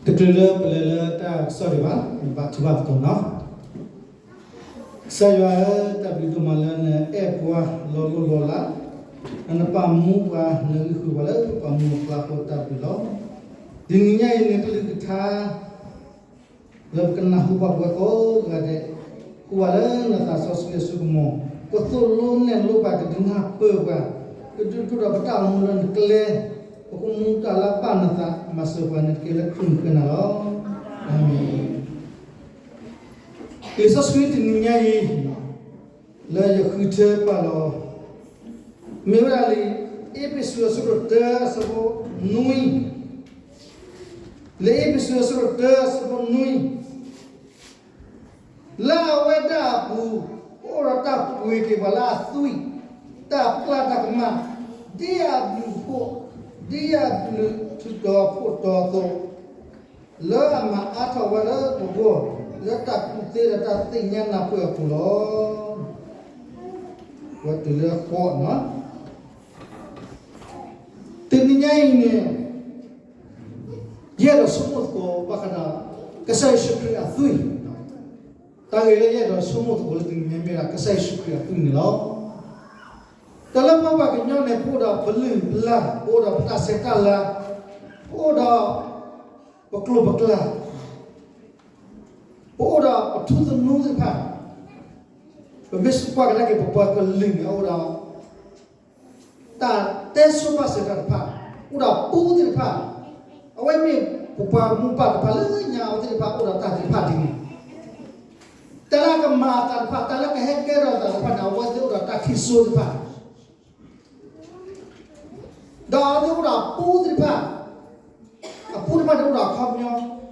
တချုးလၢပလဲၤလၢတၢ်ကစီၣ်ဒံးဘၣ်, ဘါထုကဖၣ်သကိးနီၤ. ကစၢ်ယွၤဧၢ, တၢ်ဘျုးဒိၣ်မးလၢနအဲၣ်ပှၤလီၤလိၢ်လီၤလး, ဒီးနပာ်မူပှၤ, နဂံၢ်ဃုာ်ပှၤလၢပပာ်မူအကျါအဃိ တၢ်ဘျုးလီၤ. တနံၤညါအံၤန့ၣ် ကလုၢ်ကထါ လၢပကနၢ်ဟူဘၣ်ပဝဲကိးဂၤဒဲး, ဟူဘၣ်လၢနသးစီဆှံအစိကမီၤ, ကသိၣ်လိနဲၣ်လိပှၤ, ကဒုးနၢ်ပၢၢ်ပှၤ, ကဒုးဒိၣ်ထီၣ်ပတၢ်အိၣ်မူလၢနကျဲ, ပကမူတၢ်လၢအဘၣ်နသး, မၤစၢၤပှၤန့ၣ်တက့ၢ်လၢခရံာ်နဃၢၤနၤလီၤ. အၤမ့ၣ်. လံာ်စီဆှံတနံၤညါအံၤ လၢယဃုထၢပာ်လီၤ မ့ၢ်ဝဲဒၣ်လံာ်အ့းဖ့းစူးအဆၢဒိၣ်တၢအဆၢဖိနွံ, လံာ်အ့းဖ့းစူးအဆၢဒိၣ်တၢအဆၢဖိနွံ, လၢအဝဲဒၣ်အပူၤ ကအိၣ်ဒီးတၢ်ပှ့ၤက့ၤပှၤလၢအသွံၣ်, တၢ်ပျၢ်တၢ်ကမၣ်, ဒ်အဘျုးအဖှိၣ်, ဒ်အဘျုးထူးတီၤဖှိၣ်တီၤအသိး လၢအမၤအါထီၣ်ဝဲလၢပဂီၢ် လၢတၢ်ကူၣ်သ့ဒီးတၢ်သ့ၣ်ညါနၢ်ပၢၢ်အပူၤလီၤ. ဝဲတုၤလၢဃီနီၤ. တနံၤညါအံၤန့ၣ် ယအဲၣ်ဒိးဆိကမိၣ်သကိးဘၣ်ဃးဒီး ကစၢ်ယ့ၣ်ၡူးခရံာ်အသွံၣ်, တၢ်ဂ့ၢ်လၢယအဲၣ်ဒိးဆိကမိၣ်သကိးလၢတနံၤညါမ့ၢ်ဒၣ် ကစၢ်ယ့ၣ်ၡူးခရံာ်အသွံၣ်န့ၣ်လီၤ. တၢ်လၢပပှၤကညီန့ၣ် ပအိၣ်ဒီးပလုၢ်ပလၢ်, ပအိၣ်ဒီးပတၢ်ဆဲးတၢ်လၤ, ပအိၣ်ဒီးပကျိာ်ပကျဲ, ပအိၣ်ဒီးပထူသနူသ့ၣ်တဖၣ်, ပမ့ၢ်ကွၢ်ကဒါက့ၤ ပပှၤကလုာ်န့ၣ် အိၣ်ဒီး တၢ်တဲဆိပာ်စၢၤတၢ်တဖၣ်, အိၣ်ဒီးပူသ့ၣ်တဖၣ်, အဝဲမ့ၢ်ပပှၤမိၢ်ပၢ်တဖၣ်လၢညါအဝဲသ့ၣ်တဖၣ်အိၣ်ဒီးတၢ်သ့ၣ်တဖၣ်ဒ်န့ၣ်, တၢ်လၢကမၤအသးတဖၣ်, တၢ်လၢကဟဲကဲထီၣ်အသးတဖၣ်န့ၣ် အဝဲသ့ၣ်အိၣ်ဒီးတၢ်ခံစိတဖၣ် ဒီးအဝဲသ့ၣ်အိၣ်ဒီးအပူသ့ၣ်တဖၣ်, အပူတဖၣ်န့ၣ်အိၣ်ဒီးအခီပညီ,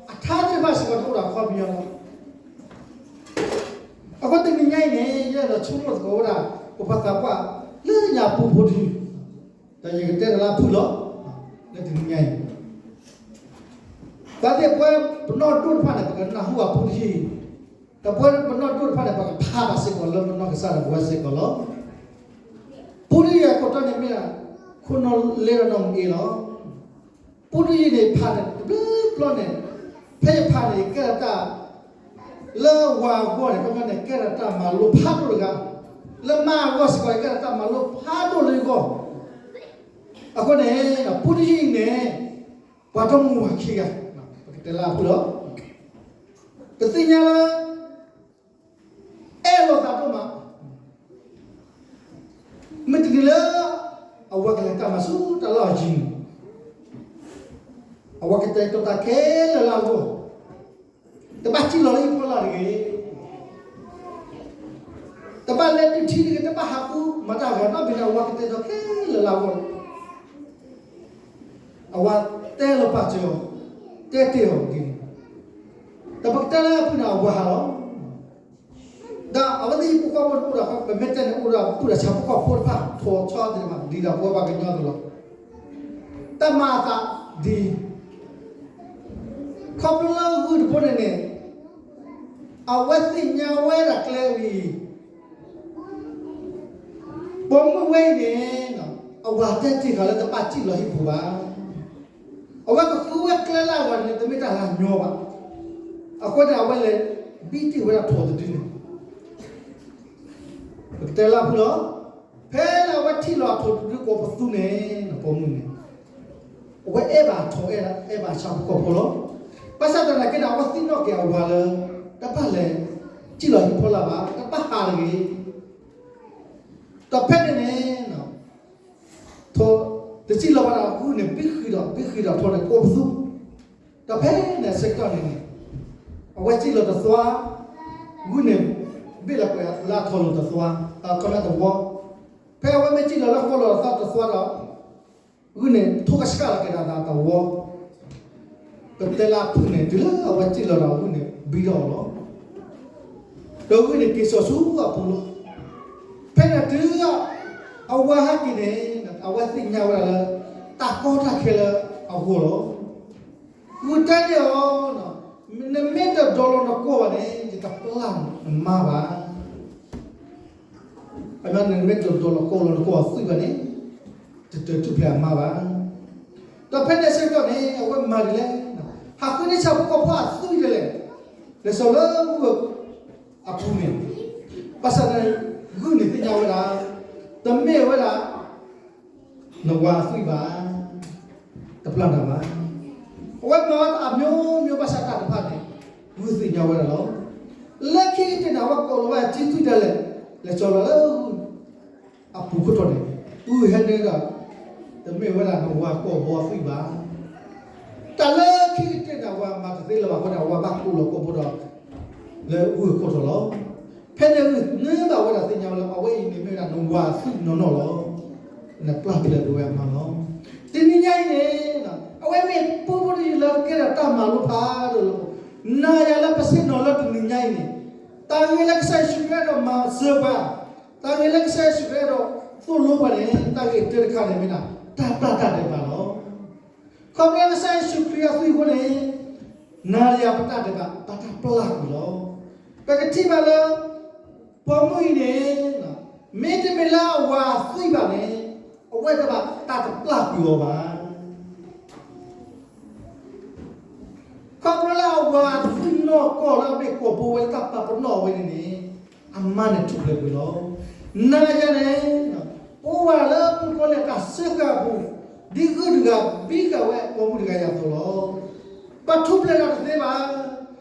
အထါသ့ၣ်တဖၣ်စ့ၢ်ကီးန့ၣ်အိၣ်ဒီးအခီပညီလီၤ. အဃိတနံၤညါအံၤန့ၣ် ယအဲၣ်ဒိးဆိကမိၣ်သကိးဝဲဒၣ် ပပှၤသးပှၢ်လၢညါပူဖိတယုၢ်, ဒီးယကတဲတၢ်လၢအဖုၣ်လီၤ လၢတနံၤညါအံၤ, ဘၣ်သ့ၣ်ပဝဲပနီၢ်ဒိၣ်တဖၣ်န့ၣ် ပကနၢ်ဟူဘၣ်ပူတယုၢ်အံၤ, ဒီးပဝဲပနီၢ်ဒိၣ်တဖၣ်န့ၣ် ပကဖးဘၣ်စ့ၢ်ကီးလၢပနီၢ်ကစၢ်ဒီးပဝဲစ့ၢ်ကီးလီၤ. ပူတယုၢ်အခိၣ်တီန့ၣ်မ့ၢ်ဒၣ် ခိၣ်နီၣ်လဲဒီးနီၣ်မ့ၢ်အ့လီၤ. ပူတယုၢ်န့ၣ် ဖးန့ၣ် တဘျုးဘျီန့ၣ်, ဖဲယဖးန့ၣ် ယကဲထီၣ်တၢ် လၢဝၤအဂီၢ်န့ၣ် ခီပညီန့ၣ် ကဲထီၣ်တၢ်မၤလိဖးဒိၣ်တဂၤ, လၢမါအဂီၢ်စ့ၢ်ကီး ယကဲထီၣ်တၢ်မၤလိဖးဒိၣ်လၢယဂီၢ်, အဃိန့ၣ် ပူတယုၢ်အံၤန့ၣ် ပှၤတမုာ်ဘၣ်ခံဂၤ, ပကတဲလၢအဖုၣ်လီၤ. ပသ့ၣ်ညါလၢ အဲၣ်လိာ်သးဒိၣ်မး, မ့ၢ်တနံၤလၢ အဝၤကလဲၤတၢ်မၤဆူတၢ်လီၢ်အယံၤန့ၣ်, အဝၤကတဲာ်ကတီၤတၢ်ခဲလၢာ်လၢအဂီၢ်, တဘၣ်စံၣ်လီၤလၢဟံၣ်ဖီလာ်တဂ့ၤ, တဘၣ်လဲၤဒုးထံတဂ့ၤ, တဘၣ်ဟးဃုမၤတၢ်ဂၤနီတမံၤန့ၣ် အဝၤကတဲာ်ကတီၤခဲလၢာ်လၢအဂီၢ်လီၤ. အဝၤတဲလီၤပာ်စၢၤအီၤ, တဲတ့ၢ်အီၤဒ်န့ၣ်, ဒီးပကတဲလၢအဖုၣ်န့ၣ် အဝၤဟးလီၤ. ဒီးအဝဲသ့ၣ်ဟံၣ်ဖိဃီဖိန့ၣ်အိၣ်ဒီး ပမ့ၢ်တဲန့ၣ် အိၣ်ဒီးပုၢ်ဒီးဆၣ်ဖိကီၢ်ဖိတဖၣ် ထိးဆီသ့ၣ်တဖၣ် ဒ်ဒီးပဝဲပှၤကညီအသိးလီၤ. တၢ်မၤအသးဒ်အံၤ, ခီဖျိလၢဂုၢ်တဘိန့ၣ်န့ၣ် အဝဲသ့ၣ်ညါဝဲဒၣ်ကျဲဝံၤအံၤ, ပိာ်မုၣ်ဝဲအံၤန့ၣ် အဝၤတဲတ့ၢ်ဃာ်လၢတဘၣ်စံၣ်လီၤဟံၣ်ပူၤဘၣ်. အဝဲကဃုဝဲကျဲလၢအဂၤန့ၣ် တမ့ၢ်တၢ်လၢအညီဘၣ်. အဃိန့ၣ် အဝဲလဲၤဘံတ့ၢ်ဝဲဒၣ်ထိးတဒုန့ၣ် ပကတဲလၢအဖုၣ်လီၤ. ဖဲလၢအဝဲထံၣ်လီၤအထိးတဒုကိးပသူန့ၣ် ပိာ်မုၣ်န့ၣ် အဝဲအဲၣ်ဘၣ်အထိး အဲၣ်ဘၣ်ဆၣ်ဖိကီၢ်ဖိလီၤ. ဘၣ်ဆၣ်သနာ်က့န့ၣ် အဝဲသ့ၣ်နီၣ်က့ၤအဝၤလၢ တဘၣ်လဲၤစံၣ်လီၤဟံၣ်ဖီလာ်ဘၣ်, တဘၣ်ဟးတဂ့ၤ. ဒီးဖဲန့ၣ်န့ၣ် ထိးတစံၣ်လီၤဘၣ်ဒီး ဂုၢ်န့ၣ်ဘံဃံးဒီး ဘံဃံးဒီးထိးန့ၣ်ကိးပသူ, ဒီးဖဲန့ၣ်အဆၢကတီၢ်န့ၣ်န့ၣ် အဝဲစံၣ်လီၤတသွါ, ဂုၢ်န့ၣ် ဘ့ၣ်လီၤကွံာ်လၢအထိးလိၤတသွါ, အခီပညီတဝီ, ဖဲအဝဲမ့ၢ်စံၣ်လီၤလၢဃီလိၤတသွါတသွါဒီး ဂုၢ်န့ၣ်ထိးကဆှၣ်လီၤက့ၤဒီးအသးတဝီ, ပတဲလၢအဖုၣ်န့ၣ် တုၤလၢအဝဲစံၣ်လီၤဒီးဂုၢ်န့ၣ်ဘံထီၣ်အီၤလီၤ. ဒီးဂုၢ်န့ၣ်က့ၤစိာ်ဆူအပူၤလီၤ. ဖဲန့ၣ်တုၤ အဝၤဟဲက့ၤန့ၣ် အဝဲသ့ၣ်ညါဝဲဒၣ်လၢ တၢ်ကီတၢ်ခဲလၢအဂီၢ်လီၤ. ဂုၢ်တဲန့ၢ်အီၤ, နမ့ၢ်တဒိးလီၤနကိာ်ဘၣ်န့ၣ် ယတပျၢ်နမါဘၣ်. အမ့ၢ်နမ့ၢ်တဒိးလီၤကိာ်လီၤနကိာ်အသွံၣ်ဘၣ်န့ၣ် တတၢၢ်ထူၣ်ဖျဲးအမါဘၣ်. ဒီးဖဲန့ၣ်အဆၢကတီၢ်န့ၣ် အဝဲမၤဒ်လဲၣ်, ဟးဃုန့ၢ်ဆၣ်ဖိကီၢ်ဖိအသွံၣ်ဒ်လဲၣ်, လဲၤစိာ်လၢဂုၢ်အပူၤန့ၣ်, ဘၣ်ဆၣ်သနာ်က့ ဂုၢ်န့ၣ်သ့ၣ်ညါဝဲဒၣ်, တမ့ၢ်ဝဲဒၣ် နဝၤအသွံၣ်ဘၣ်, တပျၢ်တၢ်ဘၣ်. အဝဲမၤဝဲအမျိုးမျိုး ဘၣ်ဆၣ်တၢ်တဖၣ်န့ၣ် ဂုၢ်သ့ၣ်ညါဝဲဒၣ်လီၤ. လၢခံကတၢၢ်န့ၣ် အဝဲကိးလီၤဝဲအစုသွံၣ်ဒ်လဲၣ်, လဲၤစိာ်လီၤလၢဂုၢ်အပူၤခိၣ်တီန့ၣ်, ဂုၢ်ဟဲနုာ်ဒီး တမ့ၢ်ဝဲဒၣ်နဝၤကီၢ်ဘီအသွံၣ်ဘၣ်. တၢ်လၢခံကတၢၢ်န့ၣ် အဝၤမၤတသ့လၢၤဘၣ်အဃိန့ၣ် အဝၤဘၣ်ကိးလီၤကိးဘိဒီး လၢဂုၢ်အခိၣ်တီလီၤ. ဖဲန့ၣ်ဂုၢ်နုာ်ဘၣ်ဝဲဒၣ်သ့ၣ်ညါဝဲလၢ အဝဲအံၤန့ၣ်မ့ၢ်ဝဲဒၣ်နဝၤအသွံၣ်နီၢ်နီၢ်လီၤ. နပျၢ်ဖျဲးဒိးဝဲအမါလီၤ. တနံၤညါအံၤန့ၣ် အဝဲမ့ၢ်ပှၤဖိတယုၢ်လၢကဲထီၣ်တၢ်မၤလိဖးဒိၣ်လၢ နၤယၤလၢပဆ့ၣ်နီၤလၢတနံၤညါအံၤန့ၣ်, တၢ်ဂ့ၢ်လၢကစၢ်ယ့ၣ်ၡူးခရံာ်အဲၣ်ဒိးမၤစၢၤပှၤ, တၢ်ဂ့ၢ်လၢကစၢ်ယ့ၣ်ၡူးခရံာ်အဲၣ်ဒိးသိၣ်လိပှၤန့ၣ် တၢ်ဂ့ၢ်တၢတခါန့ၣ်မ့ၢ်ဒၣ် တၢ်ပျၢ်တၢ်ဒဲးဘးလီၤ. ခီဖျိကစၢ်ယ့ၣ်ၡူးခရံာ်အသွံၣ်အဃိန့ၣ် နၤယၤပတၢ်ဒဲးဘး ဘၣ်တၢ်ပျၢ်ကွံာ်လီၤ. ပကထံၣ်ဘၣ်လၢ ပိာ်မုၣ်အံၤန့ၣ် မ့တမ့ၢ်လၢအဝၤအသွံၣ်ဘၣ်န့ၣ် အဝဲတဘၣ်တၢ်တပျၢ်ကွံာ်အီၤဘၣ်. ခီဖျိလၢအဝၤအသွံၣ်နီၢ်ကီၢ်လၢအမ့ၢ်ကိာ်ဘိဝဲလၢတၢ်ပာ်ပနီၣ်အဝဲန့ၣ်န့ၣ် အမါန့ၣ်ထူၣ်ဖျဲးကွံာ်လီၤ. နၤယၤန့ၣ် အိၣ်ဝဲဒၣ်လၢမုၣ်ကီၤလံၢ်အတၢ်စၢဃာ်အပူၤ ဒ်ဂုၢ်တဂၤဘံဃာ်ဝဲပိာ်မုၣ်တဂၤအသိးလီၤ. ပထူၣ်ဖျဲးတၢ်တသ့ဘၣ်.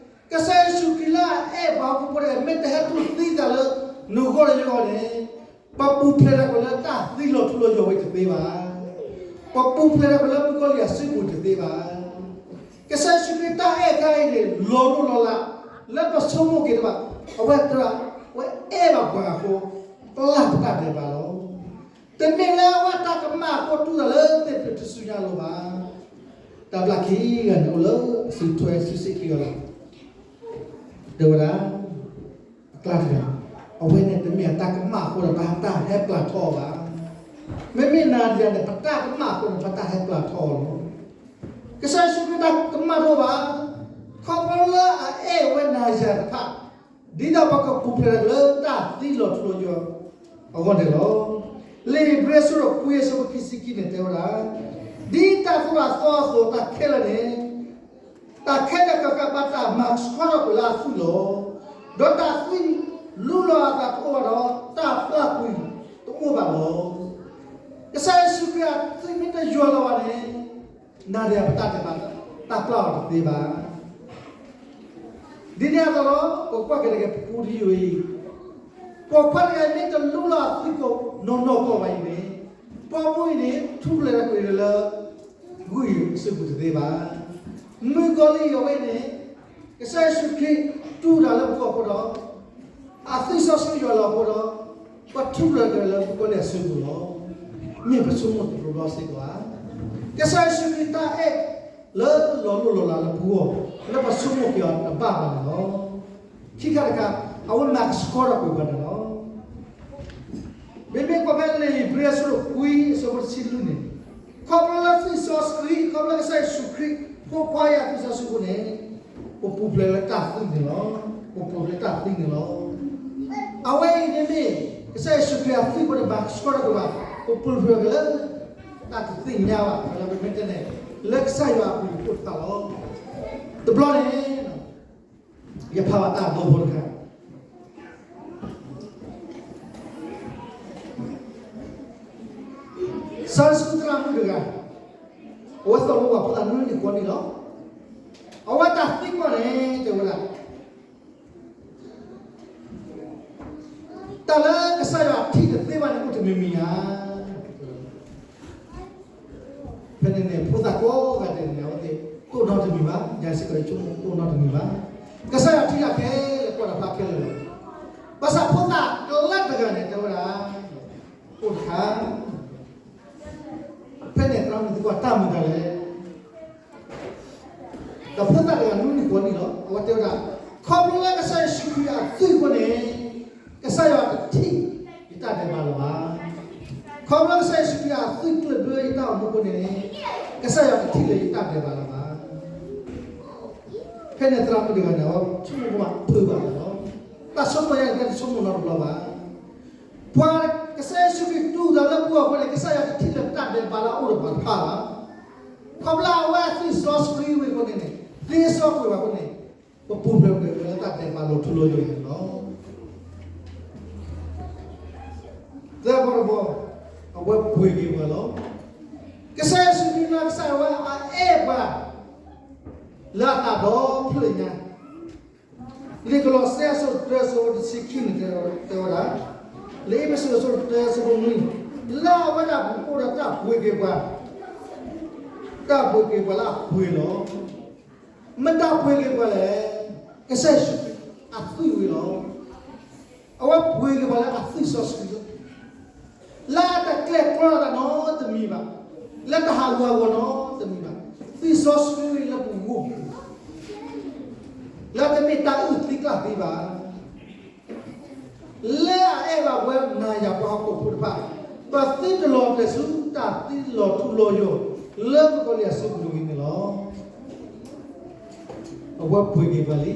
ကစၢ်ယ့ၣ်ၡူးခရံာ်လၢအအဲၣ်ပှၤဟီၣ်ခိၣ်ဖိန့ၣ် မ့ၢ်တဟဲတူၢ်သံသးလၢနဂီၢ်လၢယဂီၢ်န့ၣ် ပပူၤဖျဲးတၢ်ကွံာ်လၢတၢ်သံလီၤထူလီၤယိာ်ဝဲတသ့ဘၣ်. ပပူၤဖျဲးတၢ်ကွံာ်လၢမုၣ်ကီၤလံၢ်အစုပူၤတသ့ဘၣ်. ကစၢ်ယ့ၣ်ၡူးခရံာ်တၢ်အဲၣ်ခါအံၤန့ၣ် လီၤလိၢ်လီၤလး လၢပဆိကမိၣ်က့ၤတဘၣ်. အဝဲတြၢ် အဝဲအဲၣ်ဘၣ်ပှၤအဃိ ပျၢ်ပတၢ်ဒဲးဘးလီၤ. တမ့ၢ်လၢအဝဲတၢ်ကမၣ်အဃိတူၢ်တၢ်လၢသ့ၣ်တဖၣ်တစူညါအလိၤဘၣ်. တၢ်ဘျၣ်ခံဂၤန့ၣ် အိၣ်လၢစုထွဲစုစ့ၣ်ခံဂၤလီၤ. တဲဝဲဒၣ် အကျါတဂၤ, အဝဲန့ၣ်တမ့ၢ်အတၢ်ကမၣ်အဃိဒီး ဘၣ်တၢ်ဟဲပျၢ်ထီအီၤဘၣ်. မ့မ့ၢ်နၤယၤန့ၣ် ပတၢ်ကမၣ်အဃိန့ၣ် ဘၣ်တၢ်ဟဲပျၢ်ထီအီၤလီၤ. ကစၢ်ယ့ၣ်ၡူးခရံာ်တၢ်ကမၣ်တအိၣ်ဘၣ်. ခီဖျိလၢအအဲၣ်ဝဲနၤယၤတဖၣ် ဒ်သိးပကပူၤဖျဲးတၢ်ကွံာ်လၢတၢ်သံလီၤထူလီၤယိာ်အဂီၢ်န့ၣ်လီၤ. လံာ်ဧ့ၤဘြံၤအဆၢဒိၣ်ခွံအဆၢဖိခံဆံခံန့ၣ်တဲဝဲဒၣ်, ဒ်တၢ်သိၣ်တၢ်သီအသိးတၢ်ခဲလၢာ်န့ၣ် တၢ်ခဲလၢာ်ဃၣ်ဃၣ်ဘၣ်တၢ်မၤကဆှီထီၣ်ကွံာ်လၢအသွံၣ်လီၤ. ဒီးတၢ်သွံၣ်လူလီၤအသးတအိၣ်ဘၣ်ဒီး တၢ်ပျၢ်ကွံာ်တအိၣ်ဘၣ်လီၤ. ကစၢ်ယ့ၣ်ၡူးခရံာ်အသွံၣ်မ့ၢ်တယိာ်လီၤဘၣ်န့ၣ် နၤဒီးယၤပတၢ်ဒဲးဘး တၢ်ပျၢ်အီၤတသ့ဘၣ်. ဒ်န့ၣ်အသိးလီၤ ပကွၢ်က့ၤတက့ၢ်ပပူတယုၢ်အံၤ, ပိာ်ခွါတဂၤအံၤမ့ၢ်တလူလီၤအသွံၣ်ကိာ်နီၢ်နီၢ်ကီၢ်ဘၣ်အံၤန့ၣ်, ပိာ်မုၣ်အံၤန့ၣ် ထူၣ်ဖျဲးတၢ်ကွံာ်လၢ ဂုၢ်အံၤအစုပူၤတသ့ဘၣ်. မုၣ်ကီၤလံၢ်အဝဲန့ၣ် ကစၢ်ယ့ၣ်ၡူးခရံာ်တူၢ်တၢ်လၢပဂီၢ်အဃိဒီး အသွံၣ်စီဆှံယွၤလီၤအဃိဒီး ပထူၣ်ဖျဲးတၢ်လၢမုၣ်ကီၤလံၢ်အစုပူၤလီၤ. မ့ၢ်ပဆိကမိၣ်တဘျီဘျီစ့ၢ်ကီးဧါ. ကစၢ်ယ့ၣ်ၡူးခရံာ်တၢ်အဲၣ်လၢလီၤလိၢ်လီၤလးလၢပဂီၢ် လၢပဆိကမိၣ်က့ၤအီၤတဘၣ်ဘၣ်န့ၣ်လီၤ. ခံခါတခါ အဝဲမၤကဆှီထီၣ်ကွံာ်ပှၤန့ၣ်လီၤ. မ့မ့ၢ်ကွၢ်ဖဲလံာ်ဧ့ၤဘြံၤအဆၢဒိၣ်ခွံအဆၢဖိတဆံလွံၢ်န့ၣ်, ခီဖျိလၢသွံၣ်စီဆှံ, ခီဖျိလၢကစၢ်ယ့ၣ်ၡူးခရံာ် ဖိခွါယွၤအသွံၣ်စီဆှံအဃိန့ၣ်, ပပူၤဖျဲးလၢတၢ်သွံၣ်န့ၣ်လီၤ. ပပူၤဖျဲးလၢတၢ်သွံၣ်န့ၣ်လီၤ. အဝဲအံၤန့ၣ်မ့ၢ် ကစၢ်ယ့ၣ်ၡူးခရံာ်အသွံၣ်အဃိန့ၣ် ဘၣ်ကဆှီထီၣ်ကွံာ်ဘၣ်, ပပူၤဖျဲးက့ၤလၢ တၢ်တသ့ၣ်ညါဘၣ်, လၢပမ့ၢ်တဲန့ၣ် လၢကစၢ်ယွၤအပူၤဖိတဖၣ်လီၤ. တဘျီန့ၣ် ယဖးဘၣ်တၢ်အဒိဖိတခါ စီၤယိၤၡူသရၣ်မုၣ်တဂၤ, အဝဲသိၣ်လိပှၤဖိသၣ်နွံနံၣ်ဃိးနံၣ်လီၤ. အဝဲတၢ်သံကွၢ်န့ၣ် တဲဝဲဒၣ်, တၢ်လၢကစၢ်ယွၤထံၣ်တသ့ဘၣ်န့ၣ် အိၣ်တမံၤမံၤဧါ. ဖဲန့ၣ်န့ၣ် ဖိသၣ်ကိးဂၤဒဲးန့ၣ် အဝဲသ့ၣ်တိၢ်နီတမံၤဘၣ်, ယၤစ့ၢ်ကီးယဆိကမိၣ်တိၢ်နီတမံၤဘၣ်. ကစၢ်ယွၤထံၣ်တၢ်ခဲလၢာ် ကွၢ်တၢ်ဖးခဲလၢာ်လီၤ. ဘၣ်ဆၣ်ဖိသၣ်ကလၢတဂၤန့ၣ် တဲဝဲဒၣ်, အိၣ်တခါ ဖဲန့ၣ်သရၣ်မုၣ်သံကွၢ်တၢ်မနုၤလဲၣ်. ဒီးဖိသၣ်တဂၤနွံနံၣ်ဃိးနံၣ်လီၤ. အဝဲတဲဝဲဒၣ်, ခီဖျိလၢကစၢ်ယ့ၣ်ၡူးခရံာ်အသွံၣ်အဃိန့ၣ် ကစၢ်ယွၤတထံၣ်ယတၢ်ဒဲးဘးလၢၤဘၣ်. ခီဖျိလၢကစၢ်ယ့ၣ်ၡူးခရံာ်အသွံၣ်ကျၢၢ်ဘၢယတၢ်အိၣ်မူအဃိန့ၣ် ကစၢ်ယွၤတထံၣ်လၢယတၢ်ဒဲးဘးလၢၤဘၣ်. ဖဲန့ၣ်သရၣ်မုၣ်တဂၤန့ၣ် အဝဲဆိကမိၣ်ဘၣ်ဖုးဘၣ်လီၤ. တၢ်ဆိကမိၣ်ညါန့ၣ် တၢ်တဆိကမိၣ်နီတဘျီဘၣ်. ပှၤကစၢ်ယ့ၣ်ၡူးခရံာ်တူၢ်တၢ်လၢပဂီၢ်အဃိန့ၣ် ကစၢ်ယွၤတထံၣ်လၢတၢ်ဒဲးဘးလၢအအိၣ်ဒီးပှၤတဖၣ်ဘၣ်. ခီဖျိအဝဲအသွံၣ်စီဆှံဝဲအဃိန့ၣ်န့ၣ် သ့စီကွံာ်ဘၣ်အဃိန့ၣ်, ပပူၤဖျဲးကွံာ်ဝဲလၢတၢ်ဒဲးဘးလီၤထူလီၤယိာ်န့ၣ်လီၤ. သၢဘီတဘီ, အဝဲပှ့ၤက့ၤပှၤလီၤ. ကစၢ်ယ့ၣ်ၡူးခရံာ်နီၢ်ကစၢ်ဒၣ်ဝဲအအဲၣ်ပှၤ လၢအသးဒီဖျၢၣ်ညါ, လံာ်ကလီးစဲအဆၢတၢအဆၢဖိတဆံခံန့ၣ်တဲဝဲဒၣ်, လံာ်အ့းဖ့းစူးအဆၢတၢအဆၢဖိနွံ, လၢအဝဲဒၣ်ပူၤအိၣ်ဒီးတၢ်ပှ့ၤက့ၤပှၤ, တၢ်ပှ့ၤက့ၤပှၤလၢအပှ့ၤလီၤ. မတၤပှ့ၤက့ၤပှၤလဲၣ်, ကစၢ်ယ့ၣ်ၡူးခရံာ်အသွံၣ်ဝံၤလီၤ. အဝဲပှ့ၤက့ၤပှၤလၢအသွံၣ်စီဆှံလီၤ. လၢတကျဲးကျီသးနီတမံၤဘၣ်, လၢတဟးဂူာ်ဟးဂီၤနီတမံၤဘၣ်, သွံၣ်စီဆှံလၢပဂီၢ်, လၢတမ့ၢ်တၢ်အုၣ်သံကျၣ်သံဘၣ်. လၢအအဲၣ်ဘၣ်ပှၤနၤယၤပှၤဟီၣ်ခိၣ်ဖိတဖၣ်, ပသုတလီၤတဲာ်ဆူတၢ်သံလီၤထူလီၤယိာ် လၢကကီလံအစုပူၤတဂ့ၤန့ၣ်လီၤ. အဝဲပှ့ၤက့ၤပှၤလံ.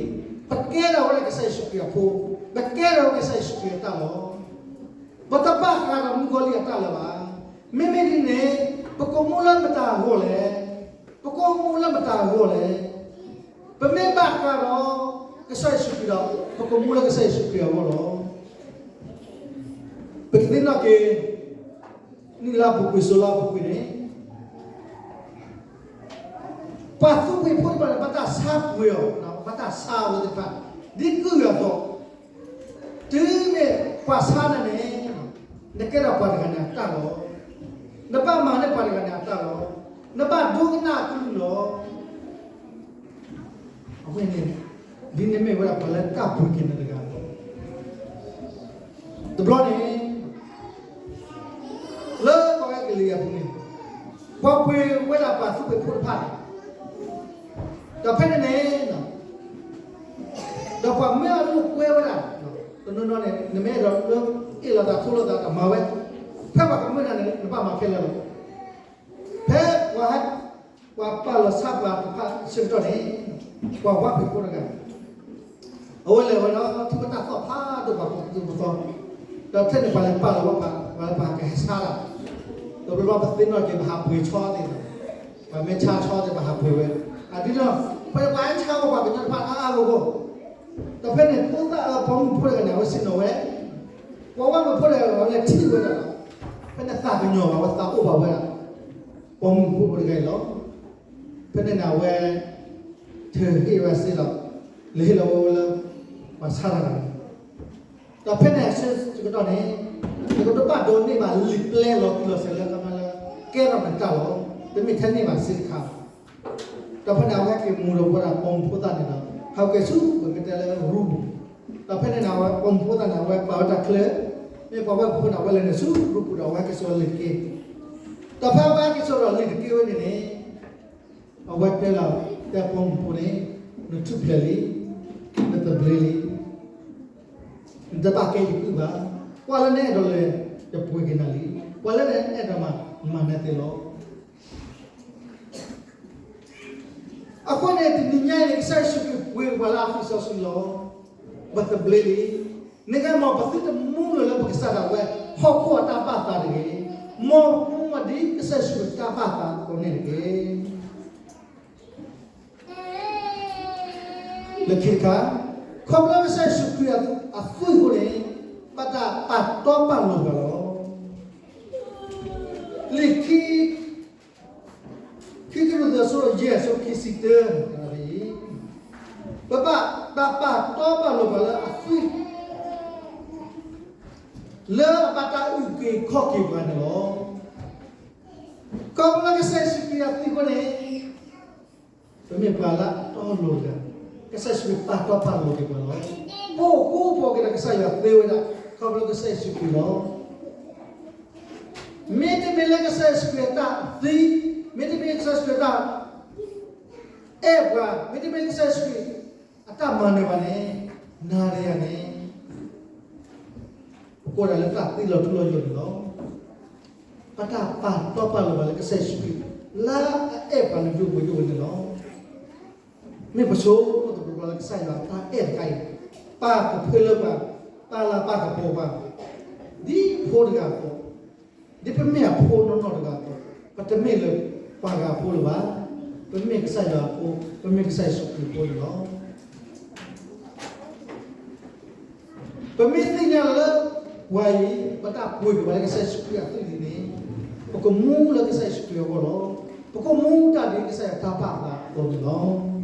ပကဲထီၣ်ဝဲဒၣ်ကစၢ်ယ့ၣ်ၡူးခရံာ်အဖိ, ပကဲထီၣ်ဝဲကစၢ်ယ့ၣ်ၡူးခရံာ်အတၢ်လီၤ. ပတဘၣ်ဃးဒီးမုၣ်ကီၤလံၢ်အတၢ်လၢၤဘၣ်. မ့မ့ၢ်ဒ်န့ၣ်, ပကအိၣ်မူလၢမတၤအဂီၢ်လဲၣ်. ပကအိၣ်မူလၢမတၤအဂီၢ်လဲၣ်. ပမ့ၢ်ဘၣ်ဃးဒီးကစၢ်ယ့ၣ်ၡူးခရံာ်ဒီး, ပကအိၣ်မူလၢကစၢ်ယ့ၣ်ၡူးခရံာ်အဂီၢ်လီၤ. ပကသ့ၣ်နီၣ်က့ၤ, နံၣ်လၢအပူၤကွံာ် စိၤလၢအပူၤကွံာ်န့ၣ်, ပှၤသူပှ့ၤဖိတဖၣ်န့ၣ် ဘၣ်တၢ်ဆါပှ့ၤအီၤ, ဘၣ်တၢ်ဆါအဝဲသ့ၣ်တဖၣ်, ဒ်ကုၢ်အသိး, တုၤမ့ၢ်ပှၤဆါနၤန့ၣ်, နကဲထီၣ်ပှၤတဂၤန့ၣ်အတၢ်လီၤ. နဘၣ်မၤန့ၢ်ပှၤတဂၤန့ၣ်အတၢ်လီၤ. နဘၣ်ဒိကနၣ်အကလုၢ်လီၤ. အဝဲန့ၣ်, ဒ်န့ၣ်မ့ၢ်ဝဲဒၣ်ပှၤလၢတၢ်ပှ့ၤက့ၤနၤတဂၤအသိး, တဘျီန့ၣ်, လၢပှၤကလုာ်အပူၤန့ၣ်, ပှၤပှ့ၤဝဲဒၣ်ပှၤသူပှ့ၤဖိတဖၣ်န့ၣ်, ဒီးဖဲန့ၣ်န့ၣ်, ဒီးပှၤမၢအလိာ်ကွဲဝဲဒၣ်, တနီၤနီၤန့ၣ် နမ့ၢ်အဲၣ်ဒိးလၢအ့ၣ်လိာ်သးထိလိာ်သးတမၤဝဲ, ဖဲပှၤကမၢနၤန့ၣ် နဘၣ်မၤခဲလၢာ်လီၤ. ဖဲပှၤဟဲ, ပှၤပာ်လီၤဆါပှၤတဖၣ်အဆၢကတီၢ်န့ၣ်, ပှၤဝါပှ့ၤဖိတဂၤ အဝဲလဲၤဝဲဒီးထံၣ်ဝဲတၢ်သီၣ်ဖးဒိၣ်ပှၤကိးပသူပသီ, ဒီးထဲန့ၣ်ပှၤလဲၤပာ်လီၤဝဲပှၤ, ပှၤလၢပှၤကဟဲဆါတၢ်, ဒီးပဘျီပသ့ၣ်နီၣ်က့ၤပဟးပှ့ၤဆီသ့ၣ်, ပှၤမ့ၢ်ဆါဆီသ့ၣ်ပဟးပှ့ၤဝဲ, အဒ်ဒီး, ဖဲန့ၣ်ပှၤဟဲဆါဝဲပှၤကညီတဖၣ်အါအါဂီၢ်ဂီၢ်, ဒီးဖဲန့ၣ်ဖိသၣ်ပိာ်မုၣ်ဖိတဂၤန့ၣ် အဝဲဆ့ၣ်နီၤဝဲ, ပှၤဝါပှ့ၤဖိတဂၤအဝဲလဲၤထံၣ်ဝဲဒၣ်ဒီး, ဖဲန့ၣ်သးကညီၤဘၣ်ဝဲသးအိၣ်ဘၣ်ဝဲဒၣ်, ပိာ်မုၣ်ဖိတဂၤအံၤလီၤ. ဖဲန့ၣ်န့ၣ်အဝဲ, ထုးဟ့ၣ်ဝဲစ့ဒီး, လဲၤဟ့ၣ်လီၤဝဲလၢ, ပှၤဆါတၢ်န့ၣ်, ဒီးဖဲန့ၣ်အဆၢကတီၢ်န့ၣ်, နကတဘၣ်ဒိးန့ၢ်ဘၣ်လံာ်ပျဲလီၤတံၢ်လီၤဆဲးလၢကမၤလၢ, ကဲထီၣ်နတၢ်လီၤ, တမ့ၢ်ထဲန့ၢ်ဘၣ်စ့တခါ ဒီးဖဲန့ၣ်အဝဲဟဲက့ၤမူဒီးဝဲဒၣ်ပိာ်မုၣ်ဖိသၣ်န့ၣ်ဒီး, ဟးက့ၤဆူပကတဲလၢရူပူၤ, ဒီးဖဲန့ၣ်န့ၣ်အဝဲပိာ်မုၣ်ဖိသၣ်န့ၣ် အဝဲပာ်ဝဲတၢ်ချၢ, မ့ၢ်ပှၤဝါပှ့ၤဖိန့ၣ် အဝဲလဲၤနုာ်ဆူရူပူၤဒီးအဝဲဟဲက့ၤစိာ်လံာ်တက့ၢ်, ဒီးဖဲအဝဲဟဲက့ၤစိာ်ဒီးလံာ်တက့ၢ်ဝဲန့ၣ်န့ၣ်, အဝဲတဲလီၤ, တဲပိာ်မုၣ်ဖိန့ၣ်, နထူၣ်ဖျဲးလံ, နသဘျ့လံ, နတဘၣ်ကဲယကုၢ်ဘၣ်, ပှၤလၢနအဲၣ်ဒိးလဲၤ, ယပှ့ၤက့ၤနၤလံ, ပှၤလၢနအဲၣ်ဒိးမၤ, မၤနၤသ့လီၤ. အဃိန့ၣ်တနံၤညါအံၤန့ၣ် ကစၢ်ယ့ၣ်ၡူးခရံာ်ပှ့ၤပှၤလၢအသွံၣ်စီဆှံလီၤ. ပသဘျ့လံ. နကဲမ့ၢ်ပသုတမူလၢၤလၢပကစၢ်ဒၣ်ဝဲ, ဟီၣ်ခိၣ်အတၢ်ဘၣ်သးတဂ့ၤ, မ်မူမးဒ်ကစၢ်ယ့ၣ်ၡူးခရံာ်တၢ်ဘၣ်သးအသိးန့ၣ်တက့ၢ်. လၢခံတခါ, ခီဖျိကစၢ်ယ့ၣ်ၡူးခရံာ်အသွံၣ်အဃိန့ၣ်, ဘၣ်တၢ်ပာ်တီပာ်လိၤပှၤလီၤ. လံာ်ခံ ခံကရံၣ်သူး အဆၢယဲၢ် အဆၢခံဆံတၢ, ပဘၣ်တၢ်ပာ်တီပာ်လိၤပှၤလၢအသွံၣ်, လၢအဘၣ်တၢ်အုၣ်က့ၤခီၣ်က့ၤပှၤန့ၣ်လီၤ. ခီဖျိကစၢ်ယ့ၣ်ၡူးခရံာ်အသွံၣ်အဃိန့ၣ်, ပမ့ၢ်ပှၤလၢအတီအလိၤတဂၤ, ကစၢ်ယ့ၣ်ၡူးခရံာ်ပာ်တီပာ်လိၤက့ၤပှၤလီၤ. ပအိၣ်ဃူအိၣ်ဖိးက့ၤဒီးကစၢ်ယွၤသ့ဝဲဒၣ်, ခီဖျိကစၢ်ယ့ၣ်ၡူးခရံာ်လီၤ. မ့တမ့ၢ်လၢကစၢ်ယ့ၣ်ၡူးခရံာ်အတၢ်သံ, မ့တမ့ၢ်ကစၢ်ယ့ၣ်ၡူးခရံာ်အတၢ် အဲၣ်ပှၤ, မ့တမ့ၢ်လၢကစၢ်ယ့ၣ်ၡူးခရံာ်အတၢ်မၤနၢၤပှၤန့ၣ်, နၤဒီးယၤန့ၣ်, ပကအိၣ်ဒၣ်လၢတၢ်သံလီၤထူလီၤယိာ်န့ၣ်လီၤ. ဘၣ်တၢ်ပာ်တီပာ်လိၤပှၤလၢကစၢ်ယ့ၣ်ၡူးခရံာ်, လၢအအဲၣ်ပှၤလၢယိာ်ဝဲယိာ်ဝဲန့ၣ်လီၤ. မ့ၢ်ပဆိမိၣ်သကိးပှၤလၢကစၢ်ယွၤအတၢ်အဲၣ်တခါအံၤ, ပာ်ကဖၢလၢပှၤ, ပာ်လၤပာ်ကပီၤပှၤ, ဒ်ဖိတဂၤအသိး, ဒ်ပမ့ၢ်အဖိနီၢ်နီၢ်တဂၤအသိး, ပတမ့ၢ်လၢပှၤဂၤအဖိလၢၤဘၣ်. ပမ့ၢ်ကစၢ်ယွၤအဖိ, ပမ့ၢ်ကစၢ်ယ့ၣ်ၡူးခရံာ်အဖိန့ၣ်လီၤ. ပမ့ၢ်သ့ၣ်ညါလၢ ပှၤအံၤ ပတၢ်ပှ့ၤက့ၤပှၤလၢကစၢ်ယ့ၣ်ၡူးခရံာ်အသွံၣ်လံန့ၣ်, ပကမူလၢကစၢ်ယ့ၣ်ၡူးခရံာ်အဂီၢ်လီၤ. ပကမူတၢ်ဒ်ကစၢ်ယွၤတၢ်ပာ်အသးအသိးန့ၣ်လီၤ.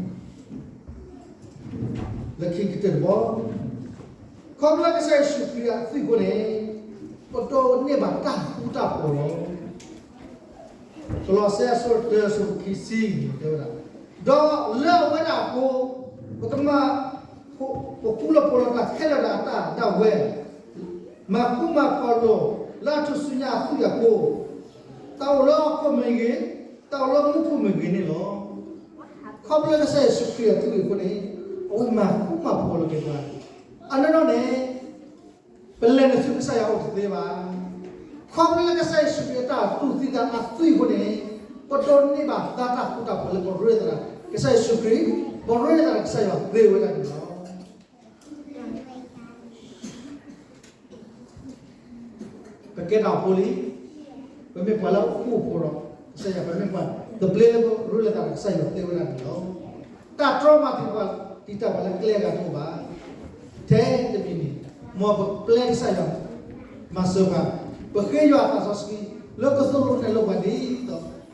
လၢခံကတၢၢ်တဘီ, ခီဖျိကစၢ်ယ့ၣ်ၡူးခရံာ်အသွံၣ်အဃိန့ၣ်, ပဒိးန့ၢ်ဘၣ်တၢ်ဃူတၢ်ဖိးလီၤ. ကလီးစဲအဆၢတၢအဆၢဖိခံဆံန့ၣ်တဲဝဲဒၣ်, ဒီးလၢအဝဲဒၣ်အဃိ, ပကမၤ, ပဃူလီၤဖိးလီၤတၢ်ခဲလၢာ်ဒီးအတၢ်ဒၣ်ဝဲ, မၤဃူမၤဖိးလိာ် လၢအထူၣ်စုညါအသွံၣ်အဃိ, တၢ်အိၣ်လၢဟီၣ်ခိၣ်မ့ၢ်ဂ့ၤ, တၢ်အိၣ်လၢမူခိၣ်မ့ၢ်ဂ့ၤန့ၣ်လီၤ. ခီဖျိကစၢ်ယ့ၣ်ၡူးခရံာ်အသွံၣ်အဃိန့ၣ်, အဝဲမၤဃူမၤဖိးလီၤက့ၤပှၤ, အနီၢ်နီၢ်န့ၣ် ပလဲၤနုာ်ဆူကစၢ်ယွၤအိၣ်တသ့ဘၣ်. ခီဖျိလၢကစၢ်ယ့ၣ်ၡူးခရံာ်အတၢ်တူၢ်သံသးအသွံၣ်အဃိန့ၣ်, ပဒိးန့ၢ်ဘၣ်သါတၢ်ဃူတၢ်ဖိးလၢပရ့သးဒီးကစၢ်ယ့ၣ်ၡူးခရံာ်, ပရ့သးဒီးကစၢ်ယွၤသ့ဝဲဒၣ်န့ၣ်လီၤ. ပကဲတၢ်အိၣ်ဖှိၣ်လံ, ပမ့ၢ်ပှၤလၢအဃူအဖိးဒီးကစၢ်ယွၤ, ပမ့ၢ်ပှၤသဘျ့လၢပရ့လိာ်သးဒီးကစၢ်ယွၤသ့ဝဲဒၣ်န့ၣ်လီၤ. တၢ်တြီမၤတံာ်တာ်ပှၤလၢကျဲအဂၤတအိၣ်ဘၣ်. ထဲတမံၤန့ၣ်, မ်ပပျဲကစၢ်ယွၤ မၤစၢၤပှၤ, ပဃ့ယွၤအသးစီဆှံ လၢကသိၣ်လိနဲၣ်လိပှၤဒ်သိး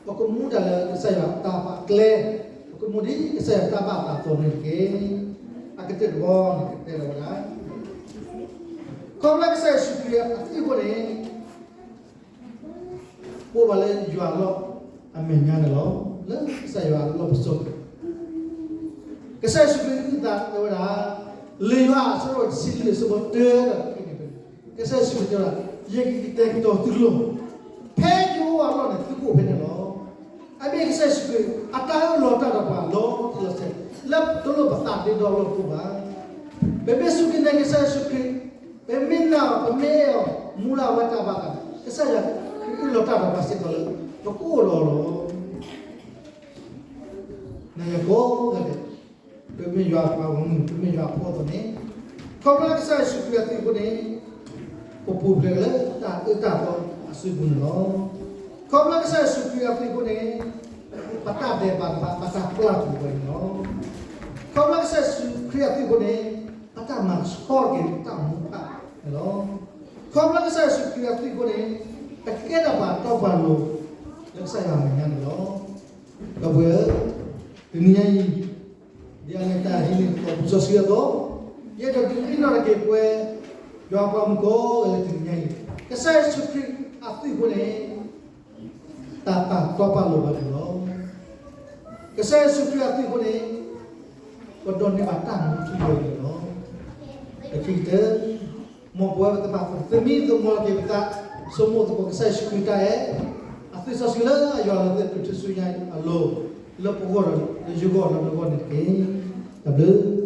ပကမူတၢ်လၢကစၢ်ယွၤတၢ်ပာ်ကျဲ, ပကမူဒ်ကစၢ်ယွၤတၢ်ဘၣ်အသးအသိးန့ၣ်တက့ၢ်. အကတၢၢ်တဘီန့ၣ်ကတဲလီၤဝဲဒၣ်, ခီဖျိကစၢ်ယ့ၣ်ၡူးခရံာ်အသွံၣ်အဃိန့ၣ်, ပအိၣ်ဘၣ်လၢယွၤအလီၢ်အမဲာ်ညါန့ၣ်လီၤ. လၢကစၢ်ယွၤအလီၢ်ပစိာ်, ကစၢ်ယ့ၣ်ၡူးခရံာ်အုၣ်သးတဲဝဲဒၣ်, လံာ်ယိၤဟၣ်အဆၢဒိၣ်တဆံလွံၢ်အဆၢဖိတၢဒီးခံန့ၣ်, ကစၢ်ယ့ၣ်ၡူးခရံာ်တဲဝဲဒၣ်, ယကကတဲာ်ကတီၤသုလိၤ, ဖဲယအိၣ်အလီၢ်န့ၣ် သုကအိၣ်ဖဲန့ၣ်လီၤ. အမ့ၢ်ကစၢ်ယ့ၣ်ၡူးခရံာ် အတၢ်အၢၣ်လီၤတၢ်ဒီးပှၤလီၤတံၢ်လီၤဆဲး, လၢတလိၣ်ပသးဒ့ဒီလီၢ်တအိၣ်ဘၣ်. ပမ့ၢ်စူၢ်က့ၤနာ်က့ၤကစၢ်ယ့ၣ်ၡူးခရံာ်, ပမ့ၢ်နာ်အီၤ ပမ့ၢ်အဲၣ်အီၤ မူလၢအဝဲတၢ်ဘၣ်သး, ကစၢ်ယွၤခရံာ်အၢၣ်လီၤတၢ်ဒီးပှၤစ့ၢ်ကီးလၢ ပကအိၣ်လီၤလီၤ. နယကိးဂၤဒဲး, ပမ့ၢ်ယွၤအပှၤဂီၢ်မုၢ်, ပမ့ၢ်ယွၤအဖိအသိးန့ၣ်, ခီဖျိကစၢ်ယ့ၣ်ၡူးခရံာ်အသွံၣ်အဃိန့ၣ်, ပပူၤဖျဲးလၢတၢ်အၢတၢ်သီအစုပူၤန့ၣ်လီၤ. ခီဖျိကစၢ်ယ့ၣ်ၡူးခရံာ်အသွံၣ်အဃိန့ၣ်, ပတၢ်ဒဲးဘးတဖၣ် ပတၢ်ပျၢ်ပူၤဝဲန့ၣ်လီၤ. ခီဖျိကစၢ်ယ့ၣ်ၡူးခရံာ်အသွံၣ်အဃိန့ၣ်, ပတၢ်မၤဆှီက့ၤတၢ်အိၣ်မူတဖၣ်န့ၣ်လီၤ. ခီဖျိကစၢ်ယ့ၣ်ၡူးခရံာ်အသွံၣ်အဃိန့ၣ်, ပကဲထီၣ်ပှၤတီပှၤလိၤ လၢကစၢ်ယွၤအမဲာ်ညါန့ၣ်လီၤ. ဒီပုၢ်ဝဲၢ်ဧၢ, တနံၤညါအံၤ, ဒ်အလဲၤတၢ်ဟံးန့ၢ်သကိးပစီဆှံအသိး, ယအဲၣ်ဒိးဒုးသ့ၣ်နီၣ်ထီၣ်က့ၤပဝဲ ယွၤပှၤမုၣ်ကိးဂၤလၢတနံၤညါအံၤ, ကစၢ်ယ့ၣ်ၡူးခရံာ်အသွံၣ်အဃိန့ၣ်, တၢ်ပာ်တီပာ်လိၤဘၣ်န့ၣ်လီၤ. ကစၢ်ယ့ၣ်ၡူးခရံာ်အသွံၣ်အဃိန့ၣ်, ပဒိးန့ၢ်ဘၣ်တၢ်မူထူယိာ်န့ၣ်လီၤ. တခံကတၢၢ်, မ်ပဝဲပကဘၣ်သမံသမိးက့ၤပသး, ဆိကမိၣ်သကိးကစၢ်ယ့ၣ်ၡူးခရံာ်တၢ်အဲၣ်, အသွံၣ်စီဆှံလၢအယွၤလီၤသ့ၣ်တုၤထူၣ်စုညါအလိၤ, လၢပဂီၢ်ဒီးလၢယဂီၢ်ဒီးနဂီၢ်န့ၣ်တက့ၢ်. တၢ်ဘျုး